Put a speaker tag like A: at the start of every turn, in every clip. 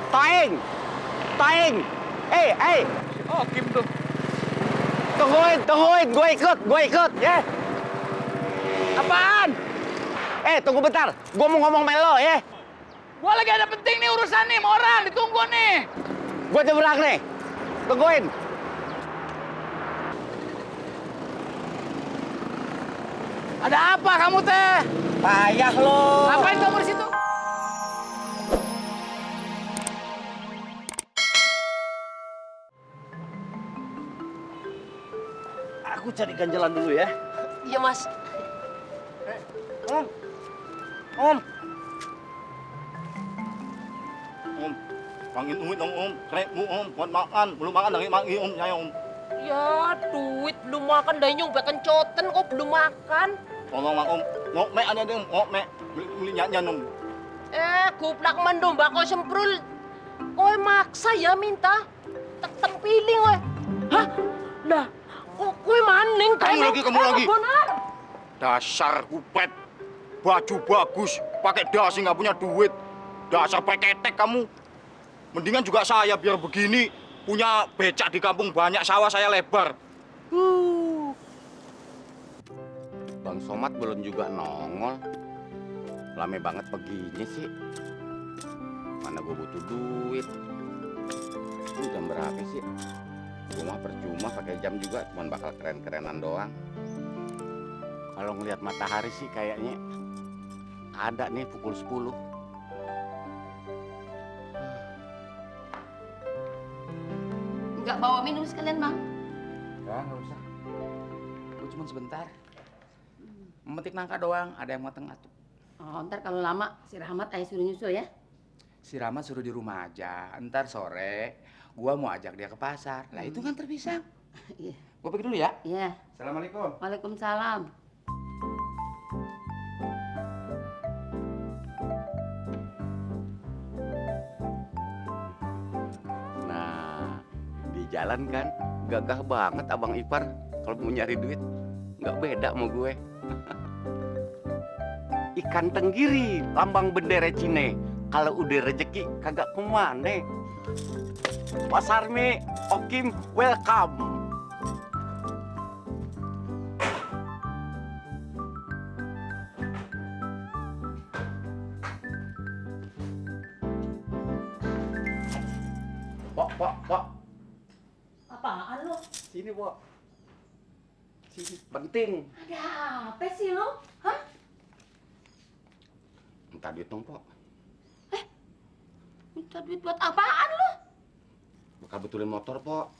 A: Toing! Toing! Eh!
B: Oh, Kim tuh.
A: Tungguin, gue ikut, ya.
B: Apaan?
A: Tunggu bentar, gue mau ngomong sama lo, ya.
B: Gua lagi ada penting nih urusan nih, sama orang ditunggu nih.
A: Gue nyebrang nih, tungguin.
B: Ada apa kamu teh?
A: Payah lo.
B: Ngapain kamu di situ?
A: Aku cari ganjalan dulu ya.
C: Iya, Mas.
A: Om.
D: Om, pangin umit dong om, krek mu om, buat makan, belum makan lagi mangi om, saya om.
C: Ya, duit belum makan, dah nyumpet kencoten kok belum makan.
D: Tolong mak om, ngok me ada dong, ngok me, beli nyanyian om.
C: Kuplak mendomba kau semprul. Kau maksa ya minta. Tetep piling we. Hah? Lah, kau maning
D: Kamu lagi, kamu lagi.
C: Benar.
D: Dasar kupet, baju bagus, pakai dasi nggak punya duit. Dasar peketek kamu. Mendingan juga saya biar begini, punya becak di kampung banyak sawah saya lebar.
A: Bang Somad belum juga nongol. Lame banget begini sih. Mana gue butuh duit. Ini jam berapa sih? Cuma percuma pakai jam juga, cuman bakal keren-kerenan doang. Kalau ngelihat matahari sih kayaknya ada nih pukul 10.
C: Enggak bawa minum sekalian, Bang?
B: Nggak usah. Gue cuma sebentar. Memetik nangka doang, ada yang mateng atuh.
C: Oh, ntar kalau lama si Rahmat ayah suruh nyusul ya.
B: Si Rama suruh di rumah aja. Ntar sore, gua mau ajak dia ke pasar. Lah itu kan terpisah.
C: Iya.
B: Gua pergi dulu ya.
C: Iya.
B: Assalamualaikum.
C: Waalaikumsalam.
A: Nah, di jalan kan gagah banget Abang Ipar kalau mau nyari duit. Nggak beda sama gue. Ikan tenggiri, lambang bendera Cine. Kalau udah rezeki kagak kemana. Pak Sarmi, Okim, welcome. Pok.
C: Apaan lo?
A: Sini, Pok. Sini, penting.
C: Ada apa sih lo? Hah?
A: Minta duit dong, Pok.
C: Minta duit buat apaan lo?
A: Bakal betulin motor, Pok.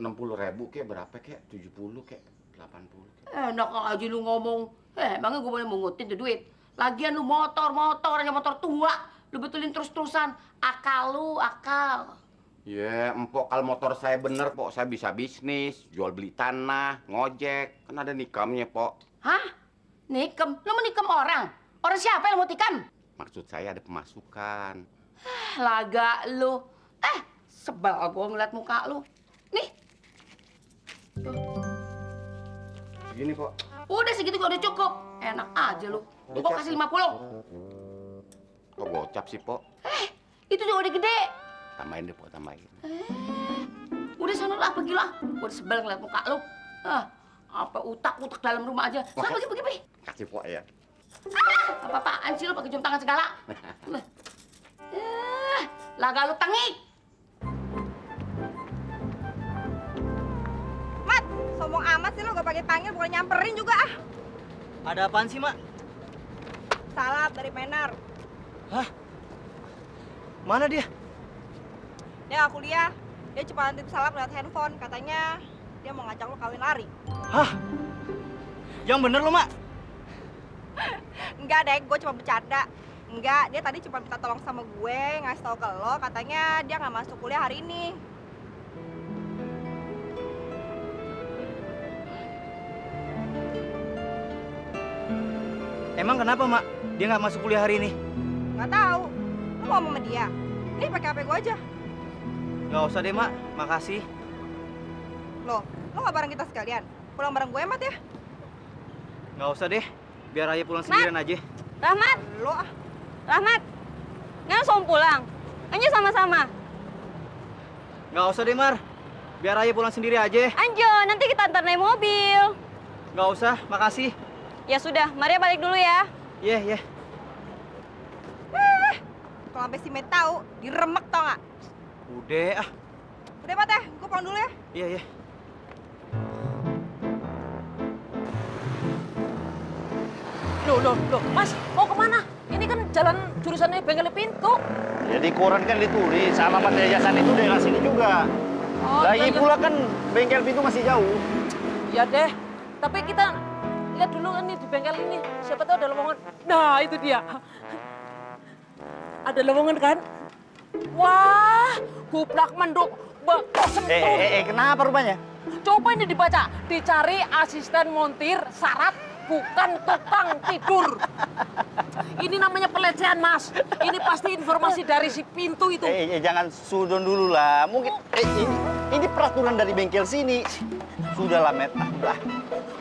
A: 60.000 kek, berapa kek? 70 kek, 80 kek.
C: Enak aja lu ngomong. Emangnya gue boleh mungutin tuh duit? Lagian lu motor aja motor tua. Lu betulin terus-terusan. Akal lu, akal.
A: Ya, empok kalau motor saya bener, Pok. Saya bisa bisnis, jual beli tanah, ngojek. Kan ada nikamnya, Pok.
C: Hah? Nikem? Lu mau nikem orang? Orang siapa yang mau tikam?
A: Maksud saya ada pemasukan.
C: Laga lu. Sebel gue ngeliat muka lu. Nih.
A: Segini, Pok.
C: Udah segitu gue udah cukup. Enak aja lu. Gue kasih 50.
A: Kok gocap sih, Pok?
C: Itu juga udah gede.
A: Tambahin deh, Pok, tambahin.
C: Udah sana lah, pergi lah. Gue udah sebel ngeliat muka lu. Apa utak dalam rumah aja. Sana pergi.
A: Kasih, Pok, ya.
C: Apa-apaan sih lu pakai jam tangan segala? Laga lu tengik.
E: Mat, sombong amat sih lu gak panggil bukan nyamperin juga ah.
F: Ada apaan sih, Mak?
E: Salap dari Menar.
F: Hah? Mana dia?
E: Dia gak kuliah. Dia cuma nitip salap lewat handphone. Katanya dia mau ngajak lu kawin lari.
F: Hah? Yang bener lo, Mak?
E: Enggak deh, gue cuma bercanda. Enggak, dia tadi cuma minta tolong sama gue, ngasih tau ke lo, katanya dia nggak masuk kuliah hari ini.
F: Emang kenapa, Mak? Dia nggak masuk kuliah hari ini?
E: Nggak tahu. Lo mau sama dia? Nih pakai HP gue aja.
F: Nggak usah deh, Mak. Makasih.
E: Lo nggak bareng kita sekalian? Pulang bareng gue, Mat ya?
F: Nggak usah deh. Biar Ayah pulang sendirian aja.
E: Rahmat! Lo ah. Rahmat! Nggak langsung pulang? Anjo sama-sama.
F: Nggak usah deh, Mar. Biar Ayah pulang sendiri aja.
E: Anjo, nanti kita antar naik mobil.
F: Nggak usah, makasih.
E: Ya sudah, Maria balik dulu ya.
F: Iya, iya.
E: Kalau sampai si Met tahu, diremek tau nggak?
F: Udah, ah.
E: Udah Pak Teh, gue pulang dulu ya.
F: Iya, iya.
C: Loh, Mas, mau kemana? Ini kan jalan jurusannya bengkel pintu.
G: Ya di koran kan ditulis alamat yayasan itu daerah sini juga.
C: Oh,
G: Lagi
C: iya.
G: pula kan bengkel pintu masih jauh.
C: Ya deh, tapi kita lihat dulu ini di bengkel ini. Siapa tahu ada lowongan. Nah, itu dia. Ada lowongan kan? Wah, guplak menduk.
G: Kenapa rupanya?
C: Coba ini dibaca. Dicari asisten montir syarat bukan tukang tidur. Ini namanya pelecehan, Mas. Ini pasti informasi dari si pintu itu.
G: Jangan sudon dulu lah. Mungkin ini peraturan dari bengkel sini. Sudahlah, Met. Udah.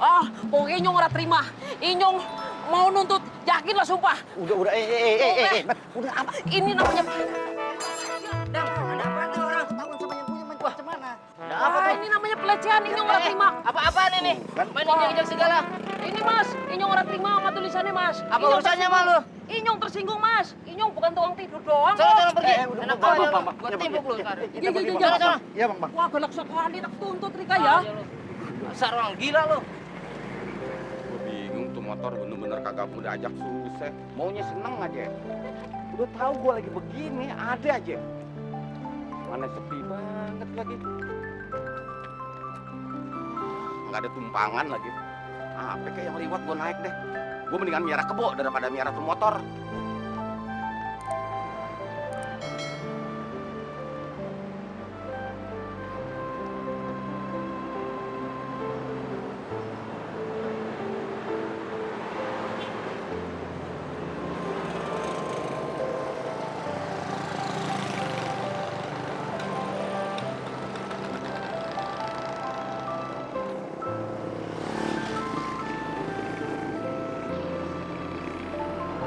C: Ah, pokoknya Inyong ora terima. Inyong mau nuntut, yakin lah sumpah.
G: Udah. Met. Udah apa?
C: Ini namanya
G: Ada apa nih orang? Ketahuan sama yang punya macam mana?
C: ini namanya pelecehan, Inyong ora terima.
H: Apa-apaan ini? Main injak segala.
C: Ini Mas, Inyong ora terima sama tulisannya Mas.
H: Apa
C: Inyong
H: urusannya
C: tersinggung.
H: sama lu?
C: Inyong tersinggung Mas. Inyong bukan tukang tidur doang.
H: Sono pergi.
G: udah,
H: Enak
G: Bang,
H: aja lu.
G: Bang.
H: Gua timbuk lu sekarang.
C: Iya.
H: Sono.
G: Iya, Bang.
C: Wah, galak sekali nak tuntut Rika ya.
H: Dasar orang gila lu.
A: Gue bingung tuh motor bener-bener kagak mau diajak susah. Maunya seneng aja. Udah tahu gue lagi begini, ada aja. Mana sepi banget lagi. Nggak ada tumpangan lagi. Apa kayak yang liwat gue naik deh. Gue mendingan miara kebo daripada miara tuh motor.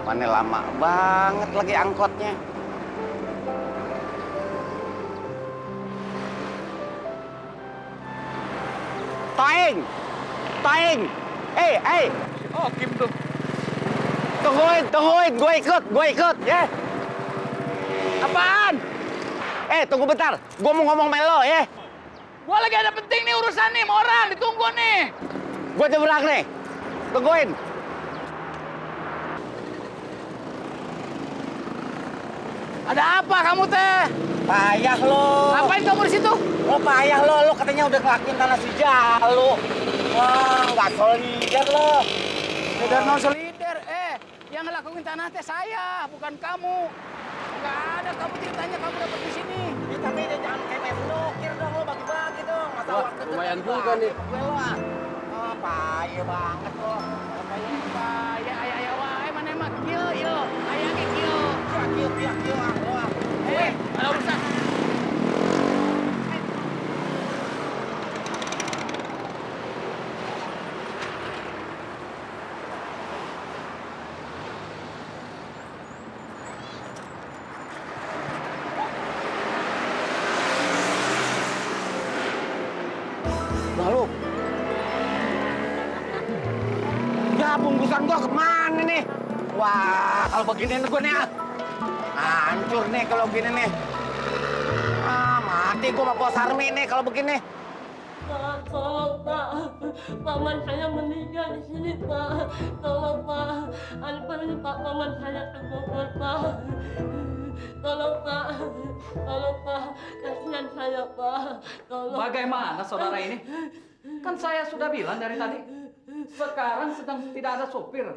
A: Mana lama banget lagi angkotnya. Toing! Toing! Hey!
B: Oh, Kim tuh.
G: Tungguin, gue ikut, ya.
B: Apaan?
G: Tunggu bentar, gue mau ngomong melo, ya.
B: Gua lagi ada penting nih urusan nih, sama orang ditunggu nih.
G: Gue nyebrang nih, tungguin.
B: Ada apa kamu teh?
G: Payah lo.
B: Ngapain kamu di situ?
G: Lo payah lo katanya udah ngelakuin tanah si Jalu. Wah, nggak solidar lo.
B: Solidar no solidar. Yang ngelakuin tanah teh saya, bukan kamu. Nggak ada kamu ceritanya kamu dapat di sini.
G: Ya, tapi jangan kayak mendokir dong lo, bagi-bagi dong. Masa
H: Wah,
G: waktu
H: lumayan
G: tertiba
H: juga nih.
G: Gue lo ah. Oh, payah banget lo.
B: Ya, ayah, wae mana emang kieu, yo. Ayah ke kieu.
G: Kieu, ah lo ah.
B: Ada urusan.
G: Lalu. Ya, bungkusan gua kemana nih? Wah, kalau begini gue nih, hancur nih kalau begini nih. Mati gua sama Bos Armi nih kalau begini.
I: Pak, tolong Pak, paman saya meninggal di sini Pak, tolong Pak, anterin Pak paman saya ke Bogor Pak, tolong Pak, kasihan saya Pak, tolong.
J: Bagaimana saudara ini? Kan saya sudah bilang dari tadi, sekarang sedang tidak ada sopir.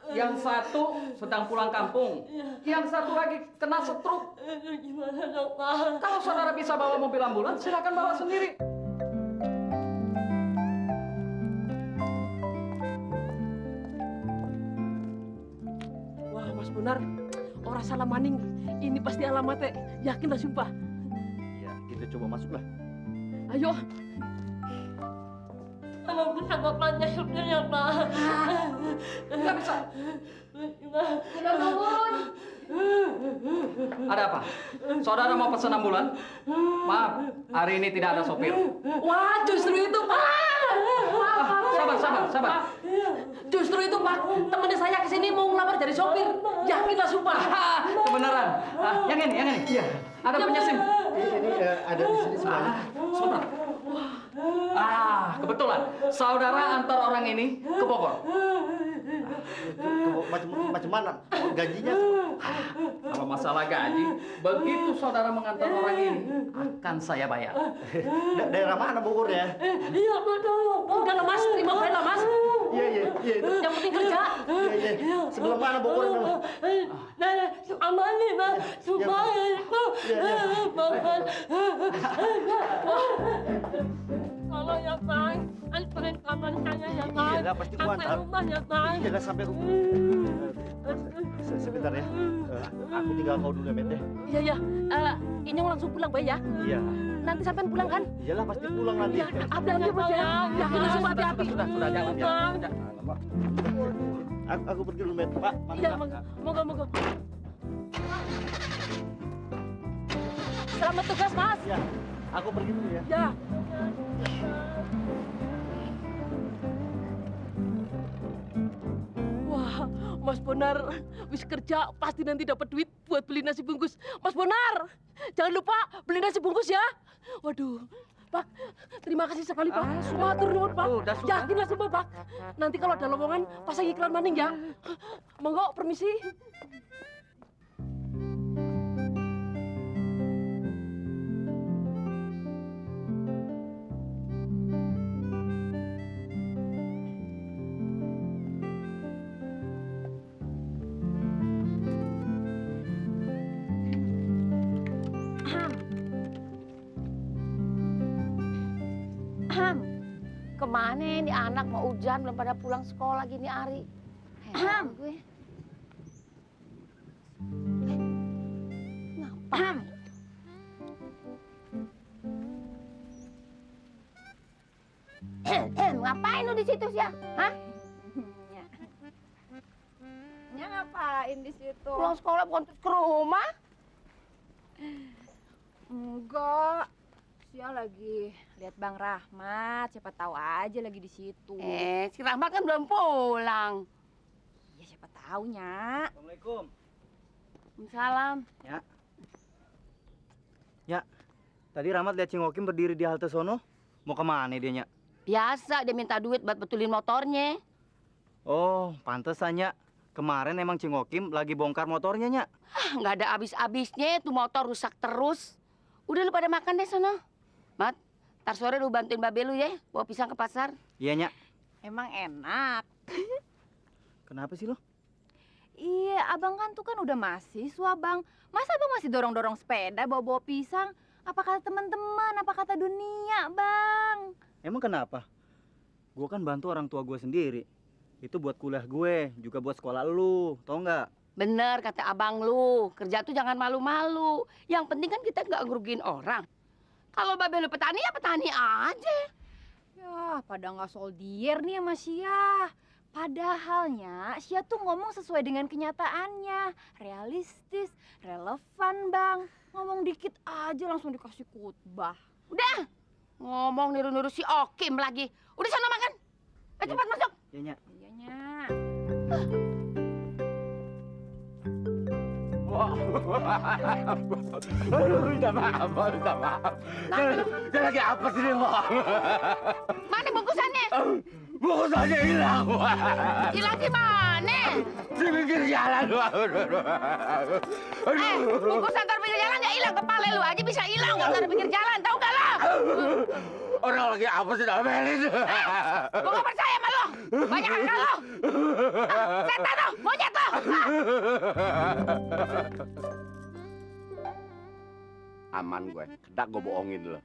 J: Yang satu sedang pulang kampung, yang satu lagi kena stroke.
I: Gimana dong Pak?
J: Kalau saudara bisa bawa mobil ambulans, silakan bawa sendiri.
C: Wah, Mas Bonar, orang salah maning. Ini pasti alamatnya. Yakin lah sumpah.
G: Ya, kita coba masuk lah.
C: Ayo.
I: Kalau bisa bapaknya supirnya Pak.
J: Nggak bisa.
I: Udah bangun.
J: Ada apa? Saudara mau pesan ambulan? Maaf, hari ini tidak ada sopir.
C: Wah, justru itu, Pak.
J: Sabar.
C: Justru itu, Pak. Temannya saya kesini mau ngelamar jadi sopir. Yakinlah, sumpah.
J: Kebenaran. Yang ini. Iya. Ada punya SIM.
G: Ini ada di sini semuanya.
J: Sebentar. Kebetulan. Saudara antar orang ini ke Bogor.
G: Macam mana? Gajinya?
J: Kalau masalah gaji, begitu saudara mengantar orang ini, akan saya bayar.
G: Daerah mana Bogor ya?
I: Iya betul.
C: Udah lah, Mas. Terima kasih lah, Mas.
G: Iya.
C: Yang penting kerja.
G: Iya. Sebelah mana Bogor memang?
I: Nah, aman nih, Mas. Supaya itu. Bapak. Tolong ya, Bang. Anterin kabar saya ya, Bang.
G: Iyalah, pasti gua
I: Sampai
G: antar.
I: rumah ya, Bang.
G: Iyalah, sampai rumah. Sebentar ya. Aku tinggal kau dulu ya, Met ya.
C: Iya. Ini langsung pulang, Bay, ya.
G: Iya.
C: Nanti sampean pulang, kan?
G: Iyalah, pasti pulang nanti.
C: Ya, hati-hati, Mas, ya. Yakinlah, sumpah, hati-hati.
J: Sudah, jalan ya.
G: Aku pergi dulu, Met. Pak,
C: Iya, moga. Selamat tugas, Mas.
G: Ya, aku pergi dulu ya.
C: Ya. Wah, Mas Bonar wis kerja pasti nanti dapat duit buat beli nasi bungkus. Mas Bonar, jangan lupa beli nasi bungkus ya. Waduh, Pak, terima kasih sekali Pak. Matur nuwun Pak.
J: Udah, sudah.
C: Yakinlah semua Pak. Nanti kalau ada lowongan pasang iklan maning ya. Monggo, permisi.
K: Kemana ini anak mau hujan belum pada pulang sekolah gini Ari. Heran gue. Ngapa? Ngapain lu di situ sih ya? Hah?
E: Nya ngapain di situ?
K: Pulang sekolah bukan terus ke rumah?
E: Enggak. Sia lagi lihat Bang Rahmat, siapa tahu aja lagi di situ.
K: Si Rahmat kan belum pulang.
E: Ya siapa tahu, Nya.
F: Assalamualaikum.
K: Salam.
F: Ya, tadi Rahmat lihat Cingokim berdiri di halte sono. Mau kemana dia, Nya?
K: Biasa dia minta duit buat betulin motornya.
F: Oh, pantesan, Nya. Kemarin emang Cingokim lagi bongkar motornya, Nya.
K: Nggak ada habis-habisnya, tuh motor rusak terus. Udah lu pada makan deh sono. Mat, ntar sore lu bantuin babe lu ya, bawa pisang ke pasar.
F: Iya, Nya.
E: Emang enak.
F: Kenapa sih lo?
E: Iya, abang kan tuh kan udah mahasiswa, Bang. Masa abang masih dorong-dorong sepeda bawa-bawa pisang? Apa kata teman-teman, apa kata dunia, Bang?
F: Emang kenapa? Gue kan bantu orang tua gue sendiri. Itu buat kuliah gue, juga buat sekolah lu, tau nggak?
K: Bener kata abang lu, kerja tuh jangan malu-malu. Yang penting kan kita nggak ngerugiin orang. Kalau babe lu petani ya petani aja.
E: Ya, pada nggak soldier nih sama Sia. Padahalnya, Sia tuh ngomong sesuai dengan kenyataannya. Realistis, relevan, Bang. Ngomong dikit aja langsung dikasih khutbah.
K: Udah, ngomong niru-niru si Okim lagi. Udah sana makan. Cepat masuk.
F: Iya, Nya.
E: Iya, Nya.
A: Minta maaf. Dia lagi apa sih, Mak?
K: Mana bungkusannya?
A: Bungkusannya hilang.
K: Hilang gimana?
A: Di pinggir jalan.
K: Bungkusan taruh pinggir jalan nggak hilang. Kepala lu aja bisa hilang nggak taruh pinggir jalan. Tahu nggak lo?
A: Orang lagi apa sih, Melin?
K: Gua nggak percaya sama lo. Banyak akal lo. Setan lo, monyet lo.
A: Aman gue, kedak gue bohongin lo.